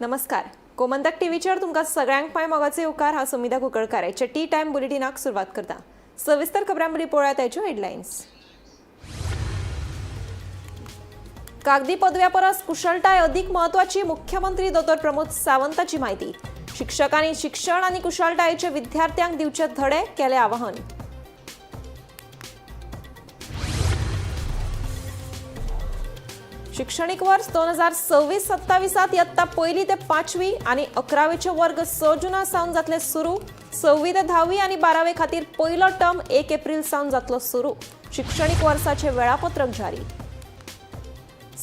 नमस्कार, गोमंतक टीव्हीचेर तुमकां सगळ्यांक पांय मोगाचे येवकार. हांव सुमिता कुंकळकार. आयच्या टी टायम बुलेटिनाक सुरवात करता. सविस्तर खबरां पयलीं पळोवया ताच्यो हेडलायन्स. कागदी पदव्या परस कुशळटाय अधिक म्हत्वाची, मुख्यमंत्री दोतोर प्रमोद सावंताची माहिती. शिक्षकांनी शिक्षण आनी कुशळटायेचे विद्यार्थ्यांक दिवचे धडे, केले आवाहन. शिक्षणीक वर्स 2026-27त इयत्ता पयली ते पांचवी आनी 11वेचे वर्ग 6 जुना सावन जातले सुरू. सव्वी ते धावी आनी 12वे खातीर पयलो टर्म 1 एप्रील सावन जातलो सुरू. शिक्षणीक वर्साचे वेळापत्रक जारी.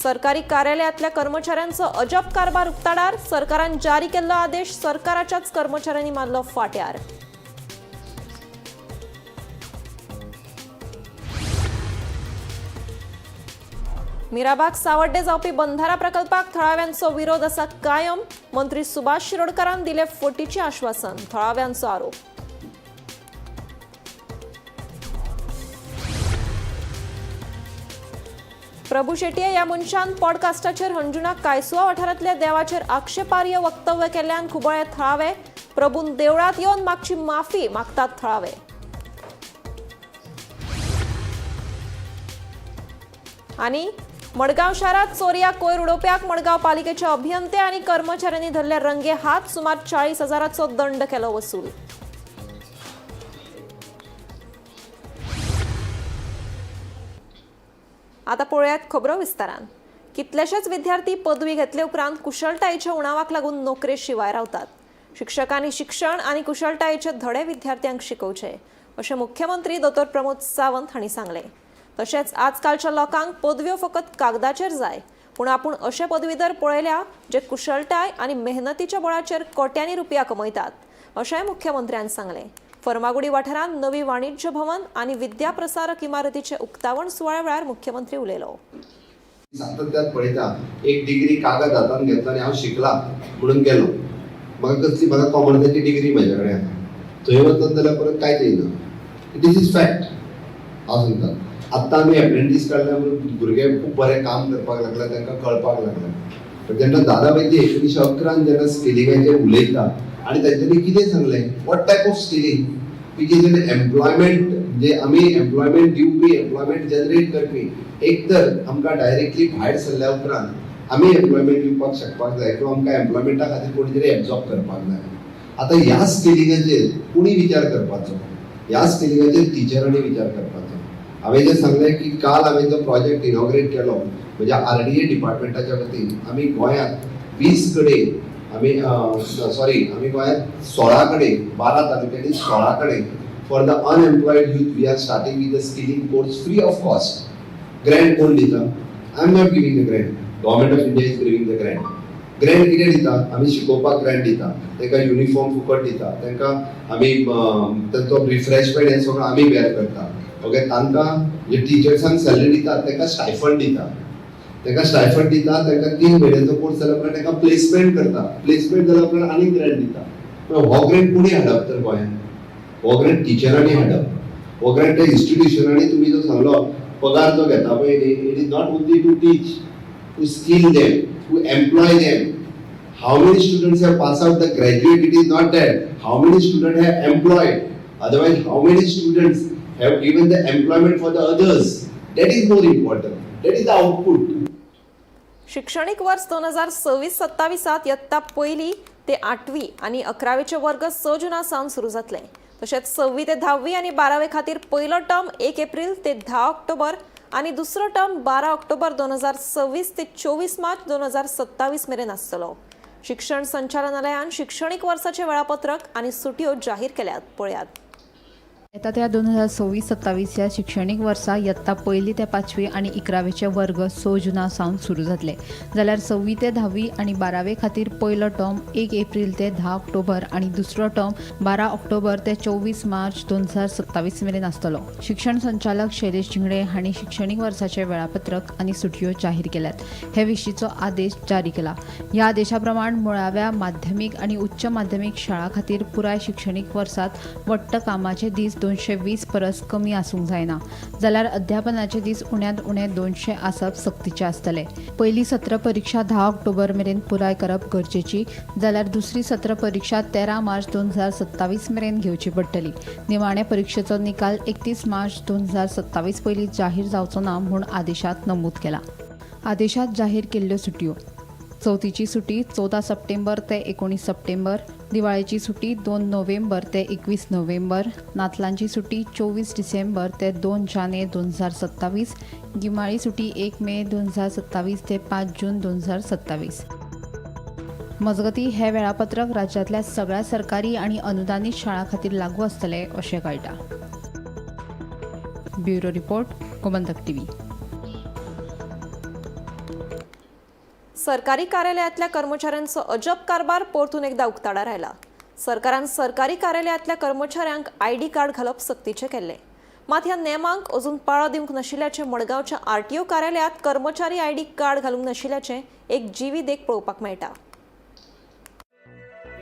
सरकारी कार्यालयातल्या कर्मचाऱ्यांचो अजब कारभार उक्ताडार. सरकारान जारी केल्लो आदेश सरकाराच्याच कर्मचाऱ्यांनी मारलो फाट्यार. मिराबाग सावड्डे जावपी बंधारा प्रकल्पाक थळाव्यांचो विरोध आसा कायम. मंत्री सुभाष शिरोडकारान दिले फटीचें आश्वासन, थळाव्यांचो आरोप. प्रभू शेट्ये ह्या मनशान पॉडकास्टाचेर हणजुणा कायसुआ वाठारांतल्या देवाचेर आक्षेपार्ह वक्तव्य केल्ल्यान खुबळ्ळे थळावे. प्रभून देवळांत येवन मागची माफी मागतात थळावे. आनी मडगांव शारात चोरया कोयर उडोवप्याक मडगांव पालिकेचे अभियंते आनी कर्मचाऱ्यांनी धरले रंगे हात. सुमार 40,000चो दंड केलो वसूल. आता पळोवयात खबरो विस्तारान. कितलेशेच विद्यार्थी पदवी घेतले उपरांत कुशळटायेच्या उणावाक लागून नोकरे शिवाय रावतात. शिक्षकांनी शिक्षण आनी कुशळटायेचे धडे विद्यार्थ्यांक शिकोवचे, अशें मुख्यमंत्री दोतोर प्रमोद सावंत हांणी सांगलें. तशेंच आजकालच्या लोकांक पदव्यो फकत कागदाचेर जाय, पूण आपूण अशे पदवीधर पळयल्या जे कुशळटाय आनी मेहनतीच्या बळाचेर कोट्यांनी रुपया कमयतात, अशेंय मुख्यमंत्र्यान सांगलें. फर्मागुडी वाठारांत नवी वाणिज्य भवन आनी विद्या प्रसारक इमारतीचे उक्तावण सुवाळ्या वेळार मुख्यमंत्री उलयलो. सातत्यात पळयता, एक डिग्री कागद हातान घेतलो आनी हांव शिकला म्हणून गेलो. म्हाका कसली, म्हाका कॉमर्साची डिग्री म्हज्या कडेन आसा, थंय वचत जाल्यार परत कांयच येयना. This is fact. हांव सांगता, आत्तां आमी एप्रेंटीस काडल्या म्हणून भुरगे खूब बरें काम करपाक लागले, तांकां कळपाक लागलें. पण जेन्ना दादा वैद्य 1911 जेन्ना स्किलिंगाचेर उलयता आनी तांच्यांनी कितें सांगलें, what type of skilling which is an employment, म्हणजे आमी एम्प्लॉयमेंट दिवपी, एम्प्लॉयमेंट जनरेट करपी. एक तर आमकां डायरेक्टली भायर सरल्या उपरांत आमी एम्प्लॉयमेंट दिवपाक शकपाक जाय किंवा आमकां एम्प्लॉयमेंटा खातीर कोणी तरी एब्जॉर्ब करपाक जाय. आतां ह्या स्किलिंगाचेर कोणी विचार करपाचो, ह्या स्किलिंगाचेर टिचरांनी विचार करपाचो. हांवें जें सांगलें की काल हांवें जो प्रोजेक्ट इनॉग्रेट केलो म्हणजे आरडीए डिपार्टमेंटाच्या वतीन आमी गोंयांत 20 कडेन आमी सॉरी आमी गोंयांत 16 कडेन, 12 तालुक्यांनी 16 कडेन for the unemployed youth we are starting with a skilling course free of cost. Grant कोण दिता? I am not giving the grant, government of India is giving the grant. Grant कितें दिता? आमी शिकोवपाक ग्रँट दिता, तांकां युनिफॉर्म फुकट दिता, तांकां आमी तांचो रिफ्रेशमेंट हें सगळें आमी बेर करता. ओके, तांकां जे टिचर्सांक सॅलरी दिता, तांकां स्टायफंड दिता, तांकां स्टायफंड दिता. तांकां 3 म्हयन्याचो कोर्स जाल्या उपरांत तांकां प्लेसमेंट करता, प्लेसमेंट जाल्या उपरांत आनीक ग्रँट दिता. पूण हो ग्रँट कोणी हाडप तर गोंयांत? हो ग्रँट टिचरांनी हाडप, हो ग्रँट त्या इन्स्टिट्युशनांनी. तुमी जो सांगलो पगार जो घेता पळय न्ही, it is not only to teach, to skill them, to employ them. How many students have pass out the graduate? It is not that. How many student have employed? Otherwise, how many students have given the employment for the others? That is more important. That is the output. शिक्षणीक वर्स 2026-27त इयत्ता पयली ते आठवी आनी 11वेचे वर्ग 6 जुना सावन सुरू जातले. तशेंच सव्वी ते धावी आनी 12वे खातीर पयलो टर्म 1 एप्रील ते 10 ऑक्टोबर आनी दुसरो टर्म 12 ऑक्टोबर 2026 ते 24 मार्च 2027 मेरेन आसतलो. शिक्षण संचालनालयान शिक्षणीक वर्साचें वेळापत्रक आनी सुटयो जाहीर केल्यात. पळयात. येता त्या 2026-27 ह्या शिक्षणीक वर्सा इयत्ता पयली ते पांचवी आनी 11वेचे वर्ग 6 जुना सावन सुरू जातले, जाल्यार सव्वी ते धावी आनी 12वे खातीर पयलो टर्म 1 एप्रील ते 10 ऑक्टोबर आनी दुसरो टर्म 12 ऑक्टोबर ते 24 मार्च 2027 मेरेन आसतलो. शिक्षण संचालक शैलेश झिंगडे हांणी शिक्षणीक वर्साचें वेळापत्रक आनी सुटयो जाहीर केल्यात. हे विशींचो आदेश जारी केला. ह्या आदेशा प्रमाण मुळाव्या, माध्यमीक आनी उच्च माध्यमीक शाळा खातीर पुराय शिक्षणीक वर्सात वट्ट कामाचे दीस 220 परस कमी आसूंक जायना, जाल्यार अध्यापनाचे दीस उण्यांत उणे 200 आसप सक्तीचे आसतले. पयली सत्र परिक्षा 10 ऑक्टोबर मेरेन पुराय करप गरजेची, जाल्यार दुसरी सत्र परिक्षा 13 मार्च 2027 मेरेन घेवची पडटली. निमाणे परिक्षेचो निकाल 31 मार्च 2027 पयलीं जाहीर जावचो ना म्हूण आदेशात नमूद केला. आदेशात जाहीर केल्ल्यो सुटयो: चवथीची सुटी 14 सप्टेंबर ते 19 सप्टेंबर, दिवाळेची सुटी 2 नोव्हेंबर ते 21 नोव्हेंबर, नातलांची सुटी 24 डिसेंबर ते 2 जानेर 2027, गिमाळी सुटी 1 मे 2027 ते 5 जून 2027. मजगती, हे वेळापत्रक राज्यांतल्या सगळ्या सरकारी आणि अनुदानीत शाळां खातीर लागू आसतलें अशें कळटा. Bureau report, Gomantak TV. सरकारी कार्यालयातल्या कर्मचाऱ्यांचो अजब कारभार परतून एकदा उक्ताडार आयला. सरकारान सरकारी कार्यालयातल्या कर्मचाऱ्यांक आयडी कार्ड घालप सक्तीचें केल्लें. मात ह्या नेमांक अजून पाळो दिवंक नाशिल्ल्याचें मडगांवच्या आरटीओ कार्यालयांत कर्मचारी आयडी कार्ड घालूंक नाशिल्ल्याचें एक जिवी देख पळोवपाक मेळटा.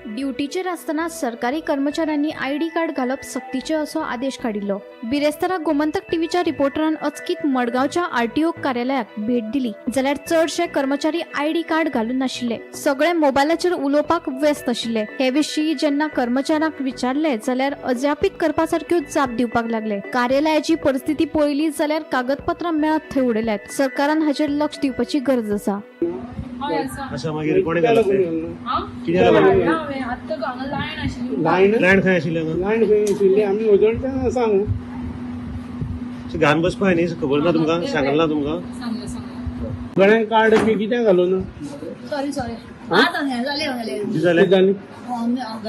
ड्युटीचेर आसतना सरकारी कर्मचाऱ्यांनी आयडी कार्ड घालप सक्तीचें असो आदेश काडिल्लो. बिरेस्तारा गोमंतक टीव्हीच्या रिपोर्टरान अचकीत मडगांवच्या आरटीओ कार्यालयाक भेट दिली जाल्यार चडशे कर्मचारी आयडी कार्ड घालून नाशिल्ले. सगळे मोबायलाचेर उलोवपाक व्यस्त आशिल्ले. हे विशीं जेन्ना कर्मचाऱ्यांक विचारले जाल्यार अजापीत करपा सारक्यो जाप दिवपाक लागले. कार्यालयाची परिस्थिती पळयली जाल्यार कागदपत्रां मेळत थंय उडयल्यात. सरकारान हाचेर लक्ष दिवपाची गरज आसा. अच्छा, मागीर कोणें घालप तें? कित्याक घालप? लायन. लायन खंय आशिल्ली हांगा? लायन खंय आशिल्ली आमी वजोडच्यान सांगू. अशें घाण बसपा न्ही, खबर ना तुमकां? सांगलें ना तुमकां? गळ्यान कार्ड बी कित्याक घालूं ना? सॉरी सॉरी, आतां हें जालें जालें. कितें जालें? जालें,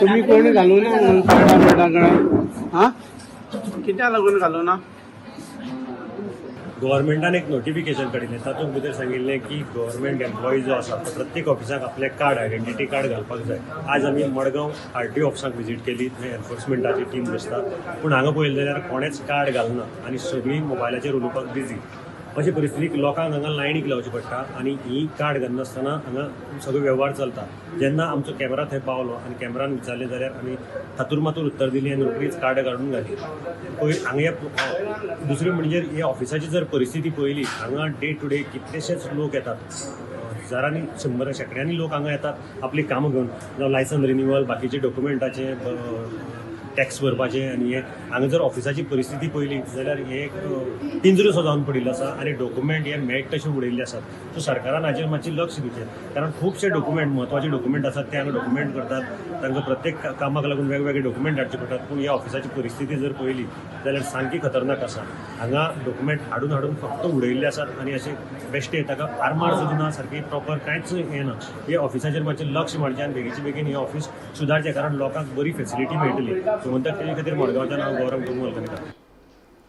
तुमी कोण घालूं ना म्हणून कार्डां बिर्डां गळ्यान? आं, कित्याक लागून घालूं ना? गव्हर्मेंटान एक नोटिफिकेशन काडिल्लें. तातूंत भितर सांगिल्लें की गव्हर्मेंट एम्प्लॉई जो आसा तो प्रत्येक ऑफिसाक आपलें कार्ड, आयडेंटिटी कार्ड घालपाक जाय. आज आमी मडगांव आरटीओ ऑफिसाक विजीट केली. थंय एनफोर्समेंटाची टीम बसता, पूण हांगा पळयलें जाल्यार कोणेंच कार्ड घालना आनी सगळीं मोबायलाचेर उलोवपाक बिजी. अशे परिस्थितीक लोकांक हांगा लायनीक लावचें पडटा आनी ही कार्ड घालनासतना हांगा सगळो वेव्हार चलता. जेन्ना आमचो कॅमेरा थंय पावलो आनी कॅमेरान विचारलें जाल्यार आमी थातूर मातूर उत्तर दिली आनी रोखडीच कार्डां काडून घाली. पळय, हांगा ह्या दुसरें म्हणजे हे ऑफिसाची जर परिस्थिती पळयली, हांगा डे टू डे कितलेशेच लोक येतात. हजारांनी, शंबर, शेंकड्यांनी लोक हांगा येतात आपलीं कामां घेवन, जावं लायसन रिन्युअल, बाकीचे डॉक्युमेंटाचे, टॅक्स भरपाचे. आनी हे हांगा जर ऑफिसाची परिस्थिती पळयली जाल्यार हे एक पिंजरो सो जावन पडिल्लो आसा आनी डॉक्युमेंट हे मेळटा तशे उडयल्ले आसात. सो सरकारान हाजेर मातशें लक्ष दिवचें, कारण खुबशे डॉक्युमेंट, म्हत्वाचे डॉक्युमेंट आसात ते हांगा डॉक्युमेंट करतात. तांकां प्रत्येक कामाक लागून वेगवेगळे डॉक्युमेंट हाडचे पडटात. पूण ह्या ऑफिसाची परिस्थिती जर पळयली जाल्यार सामकी खतरनाक आसा. हांगा डॉक्युमेंट हाडून हाडून फक्त उडयल्ले आसात आनी अशे बेश्टे ताका आरमार सुद्दां ना, सारकी प्रॉपर कांयच हें ना. हे ऑफिसाचेर मातशें लक्ष मारचें आनी बेगीचे बेगीन हें ऑफिस सुदारचें, कारण लोकांक बरी फेसिलिटी मेळटली. गोमंतक टीव्ही खातीर मडगांवच्यान हांव गौरव प्रभू वलखणकार.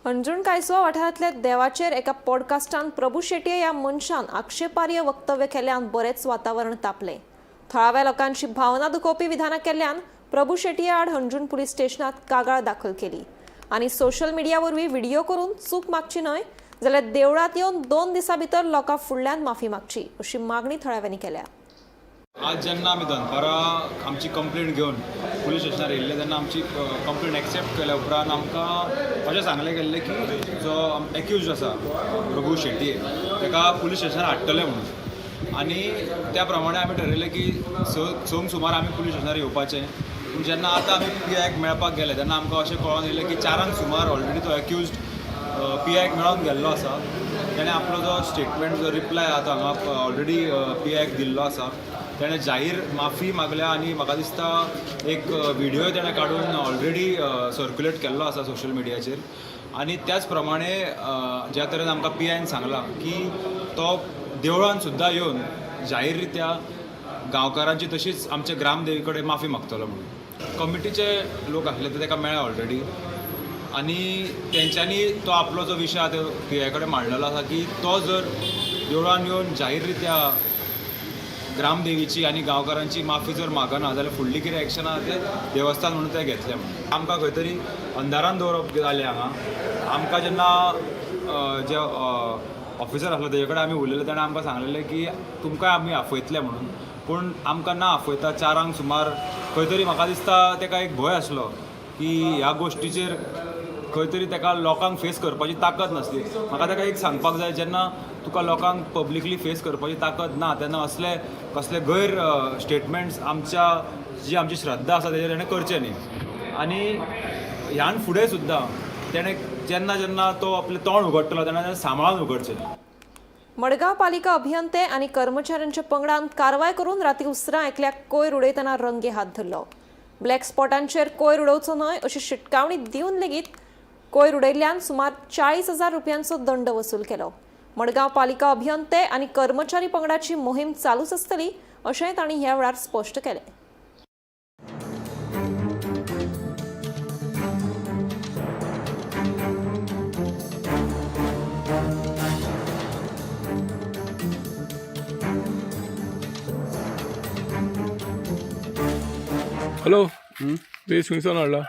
हणजूण कायसो वाठारांतल्या देवाचेर एका पॉडकास्टान प्रभू शेटये ह्या मनशान आक्षेपार्ह वक्तव्य केल्ल्यान बरेंच वातावरण तापलें. थळाव्या लोकांची भावना दुखोवपी विधानां केल्ल्यान प्रभू शेटये आड हणजूण पुलीस स्टेशनात कागाळ दाखल केली आनी सोशल मिडिया वरवीं व्हिडिओ करून चूक मागची न्हय जाल्यार देवळांत येवन 2 दिसां भितर लोकां फुडल्यान माफी मागची अशी मागणी थळाव्यांनी केल्या. आज जेन्ना आमी दनपारां आमची कंप्लेन घेवन पुलीस स्टेशनार येयल्ले तेन्ना आमची कंप्लेन एक्सेप्ट केल्या उपरांत आमकां अशें सांगलें गेल्लें की जो एक्यूज आसा रघू शेटये ताका पुलीस स्टेशनार हाडटले म्हणून. आनी त्या प्रमाणे आमी ठरयलें की 6 सुमार आमी पुलीस स्टेशनार येवपाचें. पूण जेन्ना आतां आमी पी आयक मेळपाक गेले तेन्ना आमकां अशें कळोन येयलें की 4 सुमार ऑलरेडी तो एक्यूज पी आयक मेळोन गेल्लो आसा. तेणें आपलो जो स्टेटमेंट, जो रिप्लाय आहा तो हांगा ऑलरेडी पी आयक दिल्लो आसा. तेणें जाहीर माफी मागल्या आनी म्हाका दिसता एक व्हिडियोय तेणें काडून ऑलरेडी सर्क्युलेट केल्लो आसा सोशल मिडियाचेर. आनी त्याच प्रमाणे ज्या तरेन आमकां पी आयन सांगलां की तो देवळान सुद्दां येवन जाहीर रित्या गांवकारांची तशीच आमच्या ग्रामदेवी कडेन माफी मागतलो म्हणून. कमिटीचे लोक आसले ते ताका मेळ्ळे ऑलरेडी आनी तेंच्यांनी तो आपलो जो विशय आहा तो पी I कडेन मांडलेलो आसा की तो जर देवळान येवन जाहीर रित्या ग्रामदेवीची आनी गांवकारांची माफी जर मागना जाल्यार फुडली कितें एक्शन आहा तें देवस्थान म्हणून तें घेतलें म्हणून. आमकां खंय तरी अंधारान दवरप जालें हांगा. आमकां जेन्ना जे ऑफिसर आसलो तेजे कडेन आमी उलयले तेणें आमकां सांगलेलें की तुमकां आमी आफयतले म्हणून. पूण आमकां ना आफयता 4 सुमार खंय तरी म्हाका दिसता तेका एक भंय आसलो की ह्या गोश्टीचेर खंय तरी ताका लोकांक फेस करपाची ताकद नासली. म्हाका ताका एक सांगपाक जाय, जेन्ना तुका लोकांक पब्लिकली फेस करपाची ताकद ना तेन्ना असले कसले गैर स्टेटमेंट्स आमच्या जी आमची श्रद्धा आसा तेजेर तेणें करचें न्ही. आनी ह्यान फुडें सुद्दां तेणें जेन्ना जेन्ना तो आपलें तोंड उगडटलो तेन्ना तेणें सांबाळून उगडचें. मडगांव पालिका अभियंते आनी कर्मचाऱ्यांच्या पंगडान कारवाय करून राती उसरां एकल्याक कोयर उडयतना रंगे हात धरलो. ब्लॅक स्पॉटांचेर कोयर उडोवचो न्हय अशी शिटकावणी दिवन लेगीत कोयर उडयल्ल्यान सुमार 40,000 रुपयांचो दंड वसूल केलो. मडगांव पालिका अभियंते आनी कर्मचारी पंगडाची मोहीम चालूच आसतली अशेंय तांणी ह्या वेळार स्पश्ट केलें. हॅलो, वेज खंयसान हाडला?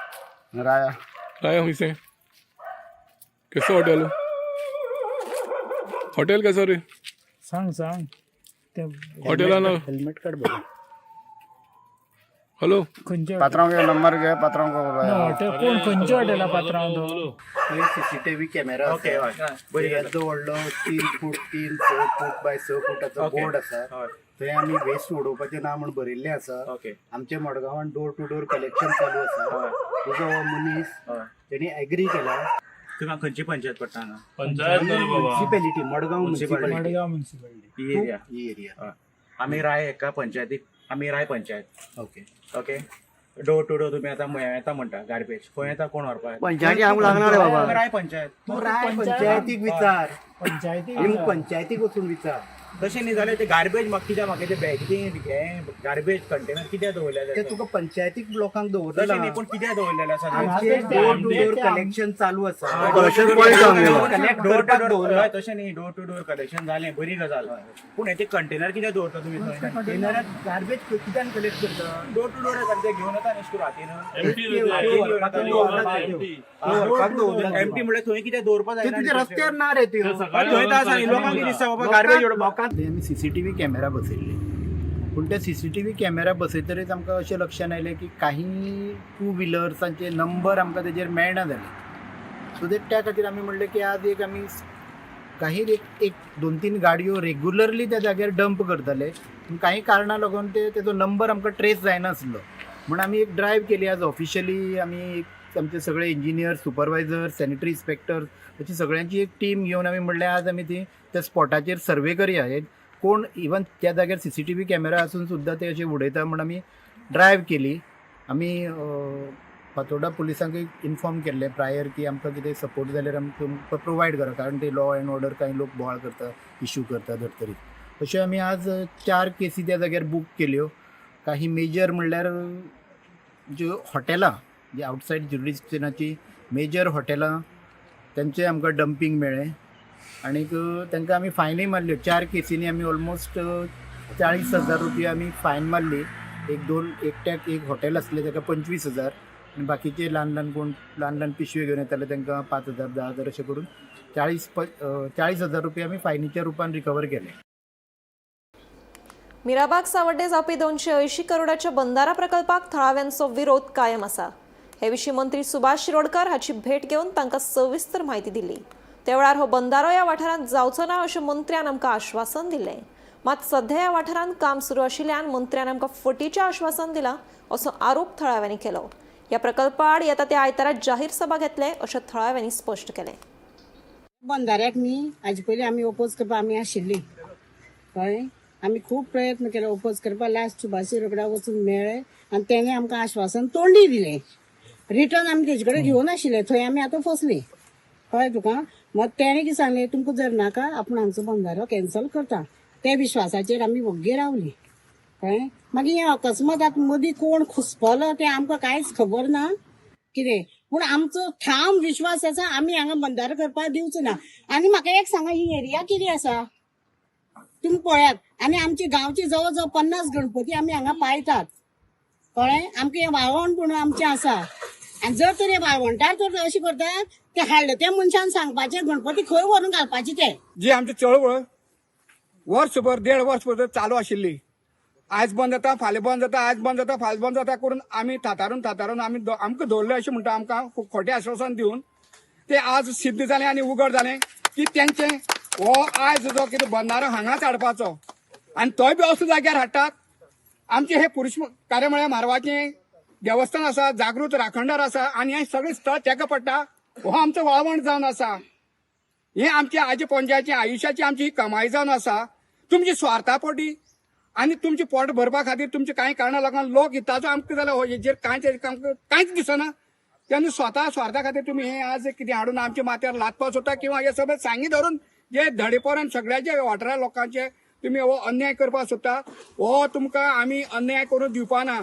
राया. राया खंयसें? कसो हॉटेल? हॉटेल कसो रे? सांग सांग ते. हॉटेलान हेल्मेट काड बघ. हॅलो, खंयच्या पात्रांव नंबर घे पात्रांव. हॉटेल कोण खंयच्या हॉटेला पात्रांव तो? सीसीटीव्ही कॅमेरा आसा, येदो व्हडलो 3 फूट 3 6 फूट बाय 6 फुटाचो बोर्ड आसा, थंय आमी वेस्ट उडोवपाचें ना म्हूण बरयल्लें आसा. आमच्या मडगांवान डोर टू डोर कलेक्शन चालू आसा. तुजो हो मनीस तेणी एग्री केला. तुका खंयची पंचायत पडटा हांगा? Municipality Madgaon, municipality. Madgaon municipality ही एरिया. ही एरिया. आमी राय एका पंचायतीक, आमी Rai panchayat. Okay. Okay, door to door तुमी आतां येता म्हणटा गार्बेज खंय येता, कोण व्हरपाक? पंचायती आमकां लागणार रे बाबा. राय पंचायत. तूं राय पंचायतीक विचार. पंचायती पंचायतीक वचून विचार. तशें न्ही जाल्यार ते गार्बेज म्हाका कित्याक, म्हाका ते बॅग हे गार्बेज कंटेनर कित्याक दवरलेले? ते तुका पंचायतीक लोकांक तशें न्ही, दवरलें. पूण कित्याक दवरलेले आसा? आमचे डोर टू डोर कलेक्शन चालू आसा. कलेक्ट डोर टू करपाक डोर दवरला. तशें न्ही, डोर टू डोर कलेक्शन जालें, बरी गजाल, पूण हे ते कंटेनर कित्याक दवरता तुमी थंय? कंटेनरात गार्बेज कित्यान कलेक्ट करता? डोर टू डोर येता, ते घेवन येता न्ही रातीन. एमटी म्हणल्यार थंय कित्याक दवरपाक ते जायना? तुझ्या रस्त्यार ना रे त्यो. थंय तर आसा न्ही, लोकांक कितें दिसता बाबा गार्बेज उडोवपाक. लोकांक आमी सीसीटीव्ही कॅमेरा बसयल्ले, पूण ते सीसीटीव्ही कॅमेरा बसयतरीच आमकां अशें लक्षांत आयलें की काही टू व्हिलर्सांचे नंबर आमकां तेजेर मेळना जाले. सो ते त्या खातीर आमी म्हणलें की आज एक आमी काही एक एक दोन तीन गाडयो रेगुलरली त्या जाग्यार डंप करताले, पूण काही कारणां लागून ते तेजो नंबर आमकां ट्रेस जायनासलो म्हूण आमी एक ड्रायव्ह केली. आज ऑफिशियली आमी एक आमचे सगळे इंजिनियर, सुपरवायझर, सॅनिटरी इन्स्पेक्टर अशी सगळ्यांची एक टीम घेवन आमी म्हणलें आज आमी ती त्या स्पॉटाचेर सर्वे करया. हे कोण इवन त्या जाग्यार सीसीटीव्ही कॅमेरा आसून सुद्दां ते अशे उडयता म्हूण आमी ड्रायव्ह केली. आमी फातोर्डा पुलिसांकूय इन्फॉर्म केल्लें प्रायर की आमकां कितें सपोर्ट जाल्यार आमी तुमकां प्रोवायड करा, कारण ते लॉ एंड ऑर्डर कांय लोक बोवाळ करता, इशू करता धरतरीत. अश्यो आमी आज 4 केसी त्या जाग्यार बूक केल्यो. काही मेजर म्हणल्यार ज्यो हॉटेलां जी आवटसायड ज्युरिडिक्शनाची मेजर हॉटेलां तेंचें आमकां डंपींग मेळ्ळें आनीक तांकां आमी फायनूय मारल्यो. 4 केसींनी आमी ऑलमोस्ट 40,000 रुपया आमी फायन मारली. एक दोन एकट्याक एक हॉटेल आसलें ताका 25,000 आनी बाकीचे ल्हान ल्हान कोण ल्हान ल्हान पिशव्यो घेवन येताले तांकां 5,000 10,000 अशें करून 40,000 रुपया आमी फायनीच्या रुपान रिकवर केले. मिराबाग सावड्डे जावपी 280 करोडाच्या बंदारा प्रकल्पाक थळाव्यांचो विरोध कायम आसा. हे विशीं मंत्री सुभाष शिरोडकर हाची भेट घेवन तांकां सविस्तर म्हायती दिली. त्या वेळार हो बंदारो ह्या वाठारांत जावचो ना अशें मंत्र्यान आमकां आश्वासन दिलें. मात सध्या ह्या वाठारांत काम सुरू आशिल्ल्यान मंत्र्यान आमकां फटीचें आश्वासन दिलां असो आरोप थळाव्यांनी केलो. ह्या प्रकल्पा आड येता त्या आयतारा जाहीर सभा घेतले अशें थळाव्यांनी स्पश्ट केलें. बंदाऱ्याक न्ही हाजे पयलीं आमी ओपोज करपाक आमी आशिल्ली, कळ्ळें? आमी खूब प्रयत्न केले ओपोज करपाक. लास्ट सुभाष शिरोडकार वचून मेळ्ळे आनी तेणें आमकां आश्वासन तोंडी दिलें. रिटर्न आमी तेजे कडेन घेवन आशिल्ले, थंय आमी आतां फसली, कळ्ळें तुका? मग तेणें कितें सांगलें, तुमकां जर नाका आपूण हांगचो बंदारो कॅन्सल करता. त्या विश्वासाचेर आमी वग्गी रावली, कळ्ळें? मागीर हें अकस्मात आतां मदीं कोण घुसपलो तें आमकां कांयच खबर ना कितें, पूण आमचो ठाम विश्वास आसा आमी हांगा बंदारो करपाक दिवचो ना. आनी म्हाका एक सांगा, ही एरिया कितें आसा तुमी पळयात. आनी आमचे गांवचे जवळ जवळ 50 गणपती आमी हांगा पाळटात, कळ्ळें? आमकां हें वाळवण म्हणून आमचें आसा. आनी जर तर हे वाळवंटार तर अशें करतात ते हाडले त्या मनशान सांगपाचें गणपती खंय व्हरून घालपाचे ते. जी आमची चळवळ वर्सभर 1.5 वर्सभर चालू आशिल्ली, आयज बंद जाता फाल्यां बंद जाता, आयज बंद जाता फाल्यां बंद जाता करून आमी थातारून थातारून आमी आमकां दवरले अशें म्हणटा. आमकां खोटें आश्वासन दिवन ते आज सिद्ध जालें आनी उगड जालें की तेंचे हो आयज जो कितें बंदारो हांगाच हाडपाचो आनी तोय बी असो जाग्यार हाडटात. आमचें हें पुरुष कार्य म्हळ्यार म्हारवाचें देवस्थान आसा, जागृत राखणदार आसा आनी हें सगळें स्थळ तेका पडटा. हो आमचो वाळवण जावन आसा. हें आमच्या आजी पणज्याची आयुश्याची आमची कमाई जावन आसा. तुमची स्वार्था पोटी आनी तुमचें पोट भरपा खातीर तुमचे कांय कारणां लागून लोक हिताचो आमकां जाल्यार हो हेजेर कांयच कांयच दिसना. तेन्ना स्वता स्वार्था खातीर तुमी हें आज कितें हाडून आमच्या माथ्यार लादपाक सोदता किंवा हे सगळें सांगी धरून जे धडेपोरान सगळ्याचे वाठारा लोकांचे तुमी हो अन्याय करपाक सोदता, हो तुमकां आमी अन्याय करून दिवपा ना.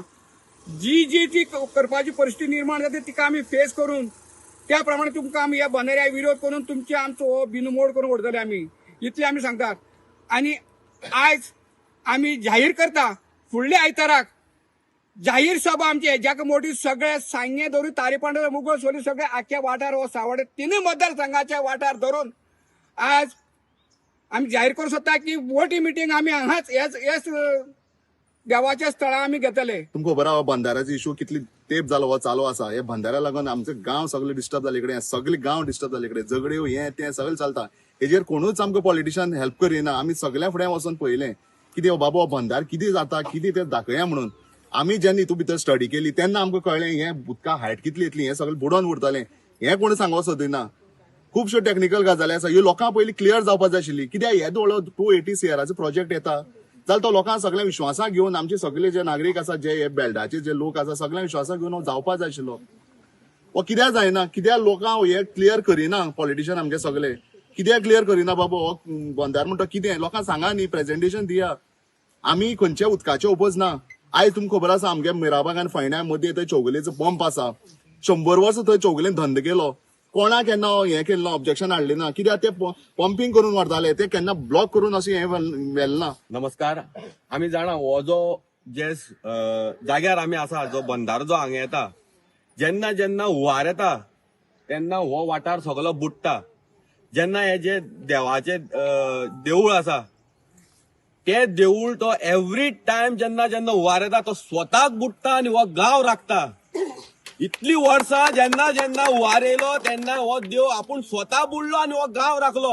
जी जी ती करपाची परिस्थिती निर्माण जाता तिका आमी फेस करून त्या प्रमाणे तुमकां आमी ह्या बंदऱ्या विरोध करून तुमचे आमचो हो बिनमोड करून उडतले आमी, इतले आमी सांगतात. आनी आयज आमी जाहीर करता फुडल्या आयताराक जाहीर सभा आमची जाका मोठी सगळे सांगें धरून तारीपांडर मुगल सोली सगळे आख्या वाठार हो सावडे तिनूय मतदारसंघाच्या वाठार धरून आज आमी जाहीर करूं सोदता की मोठी मिटींग आमी हांगाच ह्याच देवाच्या स्थळां आमी घेतले. तुमकां खबर आहा बंदाऱ्याचो इशू कितली तेप जालो हो चालू आसा. हे बंदाऱ्या लागून आमचे गांव सगळे डिस्टर्ब जाले कडेन, सगळे गांव डिस्टर्ब जाले कडेन, झगड्यो हें तें सगळें चलता. हेजेर कोणूच आमकां पॉलिटिशियन हेल्प करिना. आमी सगळ्या फुडें वचोन पळयलें कितें बाबा हो बंदार कितें जाता कितें तें दाखया म्हणून. आमी जेन्ना हितून भितर स्टडी केली तेन्ना आमकां कळ्ळें हें उदका हायट कितली येतली, हें सगळें बुडोन उरतलें, हें कोण सांगो सोदिना. खुबश्यो टॅक्निकल गजाली आसा ह्यो लोकांक पयलीं क्लियर जावपाक जाय आशिल्ली. कित्याक हे दोळो 280 सीआराचो प्रोजेक्ट येता जाल्यार तो लोकांक सगळ्या विश्वासाक घेवन आमचे सगळे जे नागरीक आसा, जे हे बेल्टाचे जे लोक आसा, सगळ्या विश्वासाक घेवन जावपाक जाय आशिल्लो. हो कित्याक जायना, कित्याक लोकांक हे क्लियर करिना पॉलिटिशियन आमचे सगळे, कित्याक क्लियर करिना बाबा हो बंदार म्हणटा कितें लोकांक सांगा न्ही, प्रेजेंटेशन दिया. आमी खंयच्या उदकाचे ओपोज ना. आयज तुमकां खबर आसा आमगे मिराबाग आनी फैण्या मदीं थंय चौगुलेचो पंप आसा. 100 वर्सां थंय चौगुलेन धंदो केलो, कोणा केन्ना हें केलें ना, ऑब्जेक्शन हाडलें ना. कित्याक ते पंपींग करून व्हरताले, ते केन्ना ब्लॉक करून अशें हें व्हेलें ना. नमस्कार. आमी जाणा हो जो जे जाग्यार आमी आसा, जो बंदारो जो हांगा येता, जेन्ना जेन्ना हुंवार येता तेन्ना हो वाठार सगलो बुडटा. जेन्ना हे जे देवाचे देवूळ आसा ते देवूळ तो एवरी टायम जेन्ना जेन्ना हुंवार येता तो स्वताक बुडटा आनी हो गांव राखता. इतली वर्सां जेन्ना जेन्ना हुंवार येयलो तेन्ना हो देव आपूण स्वता बुडलो आनी हो गांव राखलो.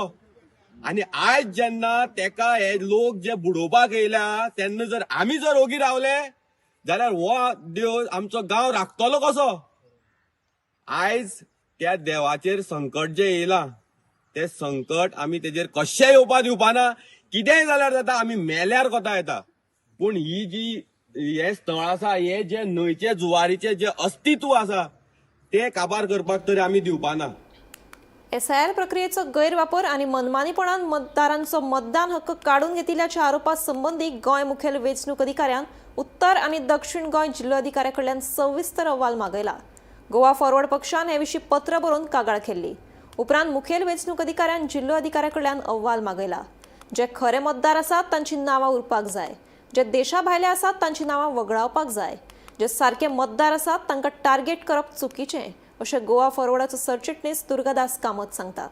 आनी आयज जेन्ना तेका हे लोक जे बुडोवपाक येयल्या तेन्ना जर आमी जर ओगी रावले जाल्यार हो देव आमचो गांव राखतलो कसो? आयज त्या देवाचेर संकट जें येयलां तें संकट आमी तेजेर कशें येवपा दिवपाना. कितेंय जाल्यार जाता, आमी मेल्यार कोता येता, पूण ही जी हे स्थळ आसा, हे जे न्हंयचे जुवारीचे जे अस्तित्व आसा ते काबार करपाक तरी आमी दिवपाना. एसआयआर प्रक्रियेचो गैरवापर आनी मनमानीपणान मतदारांचो मतदान हक्क काडून घेतिल्ल्याच्या आरोपा संबंदी गोंय मुखेल वेंचणूक अधिकाऱ्यान उत्तर आनी दक्षिण गोंय जिल्लोधिकाऱ्या कडल्यान सविस्तर अहवाल मागयला. गोवा फॉरवर्ड पक्षान हे विशीं पत्र बरोवन कागाळ केल्ली. उपरांत मुखेल वेंचणूक अधिकाऱ्यान जिल्लोधिकाऱ्या कडल्यान अहवाल मागयला. जे खरे मतदार आसात तांची नांवां उरपाक जाय, जे देशा भायले आसात तांची नांवां वगळावपाक जाय, जे सारके मतदार आसात तांकां टार्गेट करप चुकीचें अशें गोवा फॉरवर्डाचो सरचिटणीस दुर्गादास कामत सांगतात.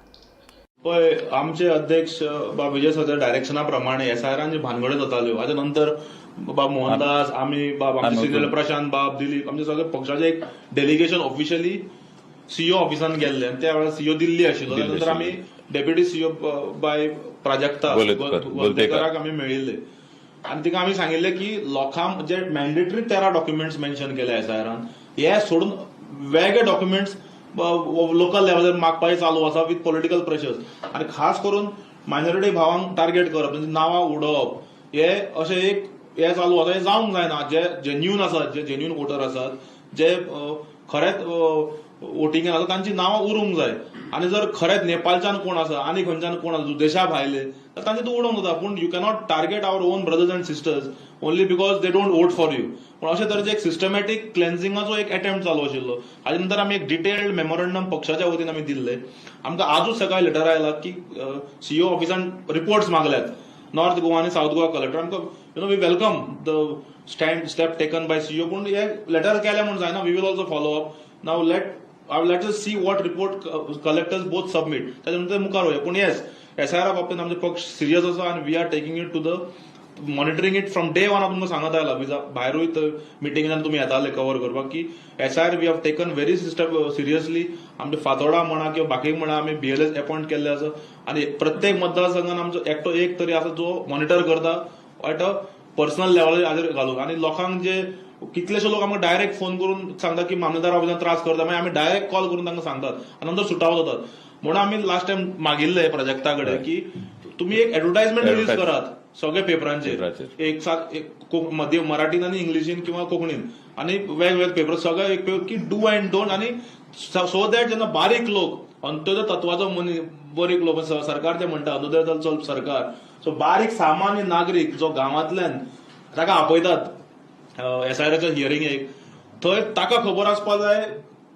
पळय, आमचे अध्यक्ष बाब विजय सरकार डायरेक्शना प्रमाणे एसआयआरान ज्यो भानगड्यो जाताल्यो, हाच्या नंतर बाब मोहनदास, आमी बाब आमचे सिनियर प्रशांत बाब, दिलीप, आमचे सगळे पक्षाचे एक डेलिगेशन ऑफिशियली सीओ ऑफिसान गेल्ले आनी त्या वेळार सीओ दिल्ली आशिल्लो. त्या नंतर आमी डेप्युटी सीओ बाय प्राजक्ता गोलतेकराक आमी मेळिल्ले आनी तिका आमी सांगिल्लें की लोकांक जे मॅन्डेटरी 13 डॉक्युमेंट्स मेन्शन केले एसआयआरान, हे सोडून वेगळे डॉक्युमेंट्स लोकल लेवलार मागपाचें चालू आसा विथ पॉलिटिकल प्रेशर्स. आनी खास करून मायनॉरिटी भावांक टार्गेट करप, म्हणजे नांवां उडोवप, हे अशें एक हे चालू आसा. हें जावंक जायना. जे जेन्युन आसात, जे जेन्युन वोटर आसात, जे खरेंच वोटिंगेन आसा तांची नांवां उरूंक जाय. आनी जर खरेंच नेपाळच्यान कोण आसा आनी खंयच्यान कोण आसा देशा भायले तर तांचे तूं उडोवंक जाता, पूण you cannot target our own brothers and sisters only because they don't vote for you. पूण अशे तरेचे एक सिस्टमॅटीक क्लेन्सिंगाचो एक अटेम्प्ट चालू आशिल्लो. हाजे नंतर आमी एक डिटेल्ड मेमोरंडम पक्षाच्या वतीन आमी दिल्ले. आमकां आजूच सकाळी लेटर आयला की सीओ ऑफिसान रिपोर्ट्स मागल्यात नॉर्थ गोवा आनी सावथ गोवा कलेक्टर. आमकां you know we welcome the step taken by CO, पूण हे लेटर केलें म्हूण जायना. We will also follow up. Now let us see what report collectors both submit, ताच्या नंतर मुखार वया. पूण येस, एसआयआरा बाबतींत आमचे पक्ष सिरियस आसा आनी we are taking it to the monitoring it from day one. हांव तुमकां सांगत आयला, भायरूय मिटिंगान तुमी येताले कवर करपाक की SIR we have taken very system seriously. आमचे फातोडा म्हणा किंवा बाकी म्हणा, आमी बीएलएस अपॉइंट केल्ले आसा आनी प्रत्येक मतदारसंघान आमचो एकटो एक तरी आसा जो मॉनिटर करता एट अ पर्सनल लेवलाचेर घालून. आनी लोकांक जे कितलेशे लोक आमकां डायरेक्ट फोन करून सांगता की मामलेदार ऑफिसान त्रास करता, मागीर आमी डायरेक्ट कॉल करून तांकां सांगतात आनी नंतर सुटावो जातात. म्हणून आमी लास्ट टायम मागिल्ले प्राजक्ता कडेन की तुमी एक एडवर्टायजमेंट रिलीज करात सगळे पेपरांचेर, एक सात मध्य मराठीन आनी इंग्लिशीन किंवा कोंकणीन आनी वेगवेगळे पेपर सगळे एक पेपर की do and don't, आनी सो that जेन्ना बारीक लोक अंत्योदय तत्वाचो मनीस बारीक लोक सरकार जे म्हणटा अंत्योदय चल सरकार, सो बारीक सामान्य नागरीक जो गांवांतल्यान ताका आपयतात एसआयआराच्या हियरिंगेक, थंय ताका खबर आसपा जाय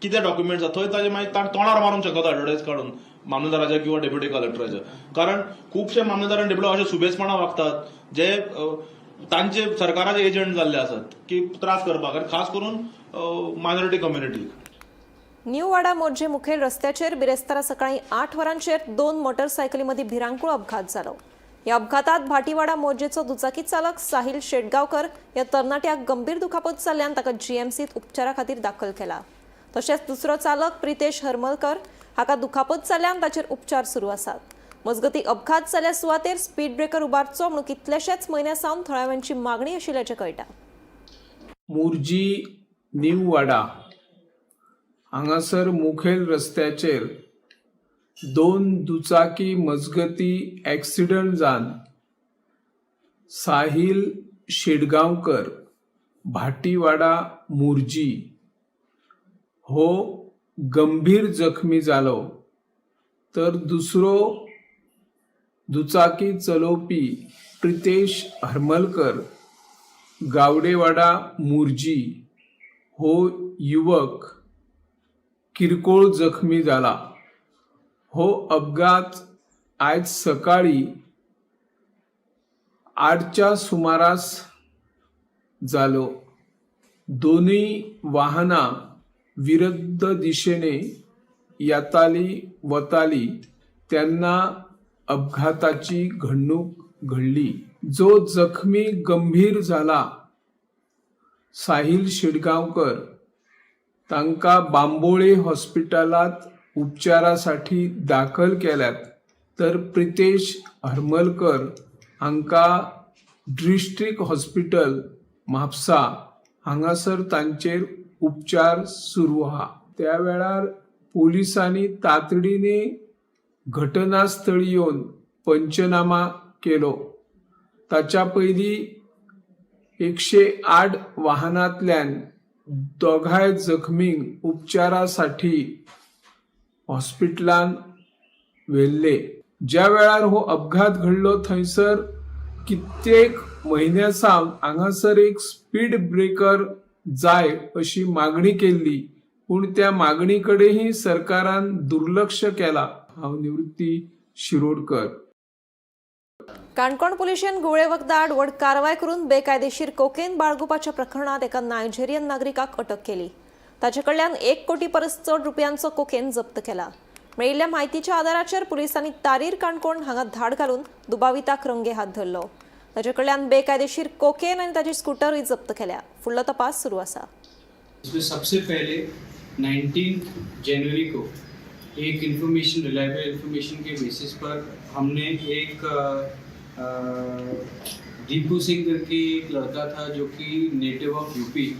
कितें डॉक्युमेंट्स आसा, थंय ताजे मागीर तोंडार मारूंक शकता एडवर्टायज काडून मामलेदाराच्या किंवा डेप्युटी कलेक्टराच्या. कारण खुबशे मामलेदार आनी डेप्युटी अशे सुबेजपणा वागतात जे तांचे सरकाराचे एजंट जाल्ले आसात की त्रास करपाक, आनी खास करून मायनॉरिटी कम्युनिटी. न्यू वाडा मोरजे मुखेल रस्त्याचेर बिरेस्तारा सकाळी 8 वरांचेर 2 मोटरसायकली मदीं भिरांकूळ अपघात जालो. ह्या अपघातात भाटीवाडा मोरजेचो दुचाकी चालक साहिल शेटगांवकर ह्या तरणाट्याक गंभीर दुखापत जाल्ल्यान ताका जीएमसीत उपचारा खातीर दाखल केला. तशेंच दुसरो चालक प्रितेश हरमलकर हाका दुखापत जाल्ल्यान ताचेर उपचार सुरू आसात. मजगतीं अपघात जाल्ल्या सुवातेर स्पीड ब्रेकर उबारचो म्हणून कितलेशेच म्हयन्या सावन थळाव्यांची मागणी आशिल्ल्याचें कळटा. मोरजी न्यू वाडा हांगासर मुखेल रस्त्याचेर 2 दुचाकी मजगती एक्सिडंट जावन साहिल शेटगांवकर भाटीवाडा मोरजी हो गंभीर जखमी जालो, तर दुसरो दुचाकी चलोवपी प्रितेश हरमलकर गावडेवाडा मोरजी हो युवक किरकोळ जखमी जाला. हो अपघात आयज सकाळी 8च्या सुमारास जालो. दोनूय वाहनां विरुद्ध दिशेने येताली वताली तेन्ना अपघाताची घडणूक घडली. जो जखमी गंभीर जाला साहिल शेटगांवकर तांकां बांबोळे हॉस्पिटलांत उपचारासाठी दाखल केल्यात, तर प्रितेश हरमलकर हांकां डिस्ट्रिक्ट हॉस्पिटल म्हापसा हांगासर तांचेर उपचार सुरू आहा. त्या वेळार पोलिसांनी तातडीने घटनास्थळी येवन पंचनामा केलो. ताच्या पयलीं 108 वाहनांतल्यान दोगांय जखमींक उपचारासाठी हॉस्पिटलान व्हेल्ले. ज्या वेळार हो अपघात घडलो थंयसर कित्येक म्हयन्या सावन हांगासर एक स्पीड ब्रेकर जाय अशी मागणी केल्ली, पूण त्या मागणी कडेनय सरकारान दुर्लक्ष केला. हांव निवृत्ती शिरोडकर. काणकोण पुलिशेन घुंवळे वखदां आड व्हड कारवाय करून बेकायदेशीर कोकेन बाळगुपाच्या प्रकरणांत एका नायजेरियन नागरिकाक अटक केली. ताचे कडल्यान 1 कोटी परस चड रुपयांचो कोकेन जप्त केला. मेळिल्ल्या म्हायतीच्या आदाराचेर पुलिसांनी तारीर काणकोण हांगा धाड घालून दुबाविताक रंगे हात धरलो. ताचे कडल्यान बेकायदेशीर कोकेन आनी ताची स्कूटरूय जप्त केल्या. फुडलो तपास सुरू आसा. इसमें सबसे पहले 19 जनवरी को एक इन्फॉर्मेशन, रिलायबल इन्फॉर्मेशन के बेसिस पर हमने एक दीपू सिंह करके एक लड़का था जो कि नेटिव ऑफ यूपी,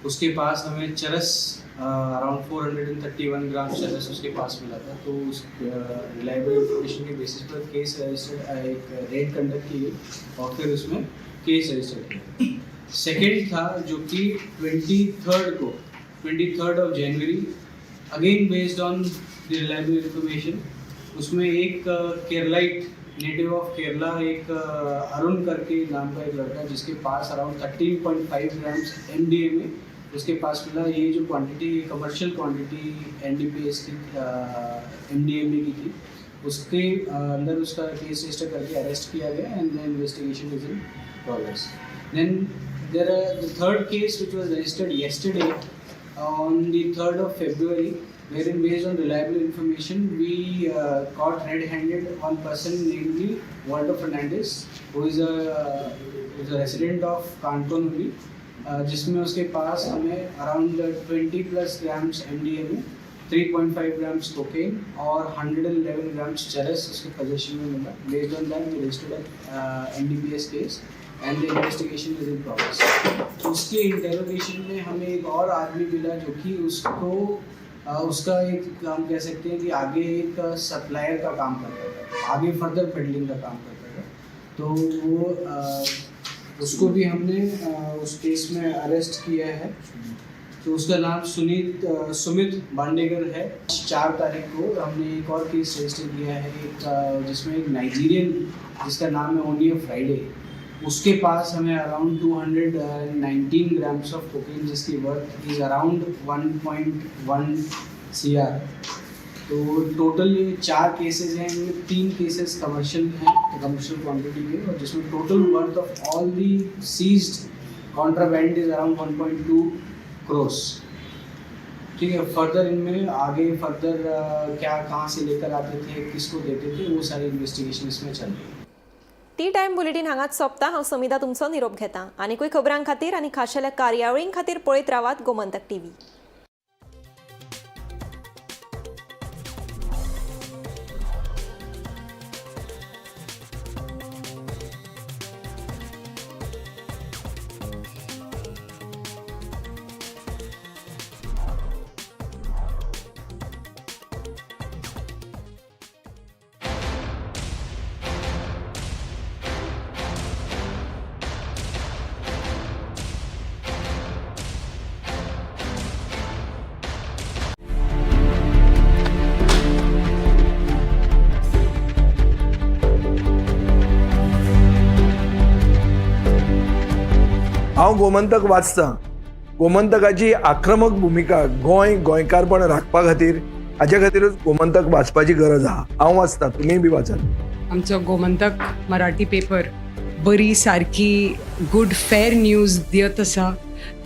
उसके पास हमें चरस अराउंड 431 ग्राम चरस उसके पास मिला था। तो उस रिलायबल इन्फॉर्मेशन के बेसिस पर केस रजिस्टर्ड, एक रेड कंडक्ट की गई और फिर उसमें केस रजिस्टर्ड किया। सेकेंड था जो कि 23 को, 23 of January, again based on the reliable information, उसमें एक केरलाइट, नेटिव ऑफ केरला, एक अरुण करके नाम का एक लड़का जिसके पास अराउंड 13.5 ग्राम्स एमडीएमए उसके पास मिला। ये जो क्वांटिटी कमर्शियल क्वांटिटी एनडीपीएस की एमडीएमए की थी, उसके अंदर उसका केस रजिस्टर करके अरेस्ट किया गया and then investigation is in progress. Then there are the third case which was registered yesterday on the 3rd of February. Wherein based on reliable information we caught red-handed one person, namely Walter Fernandez, who is a resident of Canacona only, जिसमें उसके pass हमें around 20+ grams MDMA, 3.5 grams cocaine और 111 grams चरस उसके possession में मिला। Based on that we registered NDPS case and the investigation is in progress. उसके interrogation में हमें एक और आदमी मिला जो कि उसको उसका एक हम कह सकते हैं कि आगे एक सप्लायर का काम करता था, आगे फर्दर पेडलिंग का काम करता था। तो वो उसको भी हमने उस केस में अरेस्ट किया है। तो उसका नाम सुनीत सुमित बांडेकर है। 4 तारीख को हमने एक और केस रजिस्टर किया है, एक जिसमें एक नाइजीरियन जिसका नाम है ओनियो फ्राइडे, उसके पास हमें अराउंड 219 ग्राम्स ऑफ कोकेन जिसकी वर्थ is around 1.1 CR। तो टोटल ये 4 केसेस हैं, इनमें 3 केसेस कमर्शियल हैं, कमर्शियल क्वांटिटी के, और जिसमें total worth of all the seized contraband is around 1.2 crores. ठीक है, फर्दर इनमें आगे फर्दर क्या कहाँ से लेकर आते थे, किसको देते थे, वो सारी इन्वेस्टिगेशन इसमें चल रही है। टी टायम बुलेटीन हांगाच सोंपता। हांव समिता तुमचो निरोप घेता। आनीकूय खबरां खातीर आनी खाशेल्या कार्यावळीं खातीर पळयत रावात गोमंतक टीव्ही। हांव गोमंतक वाचतां। गोमंतकाची आक्रमक भुमिका गोंय गोंयकारपण राखपा खातीर, हाच्या खातीरूच गोमंतक वाचपाची गरज आहा। हांव वाचतां, तुमीय बी वाचात। आमचो गोमंतक मराठी पेपर बरी सारकी गुड फेर न्यूज दियत आसा,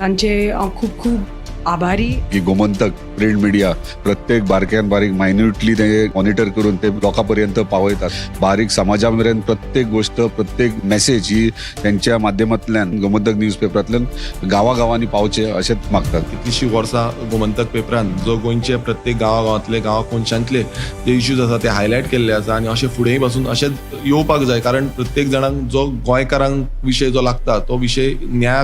तांचे हांव खूब खूब आभारी। की गोमंतक प्रिंट मिडिया प्रत्येक बारक्यान बारीक मायन्युटली ते मॉनिटर करून ते लोकां पर्यंत पावयतात। बारीक समाजा मेरेन प्रत्येक गोष्ट, प्रत्येक मेसेज ही त्यांच्या माध्यमांतल्यान गोमंतक न्यूज पेपरांतल्यान गांवागांवांनी पावचे अशेंच मागतात। कितलीशीं वर्सां गोमंतक पेपरान जो गोंयचे प्रत्येक गांवागांवांतले, गांवा कोनशांतले जे इश्यूज आसा ते हायलायट केल्ले आसा आनी अशें फुडेंय पासून अशेंच येवपाक जाय, कारण प्रत्येक जाणांक जो गोंयकारांक विशय जो लागता तो विशय न्यायाक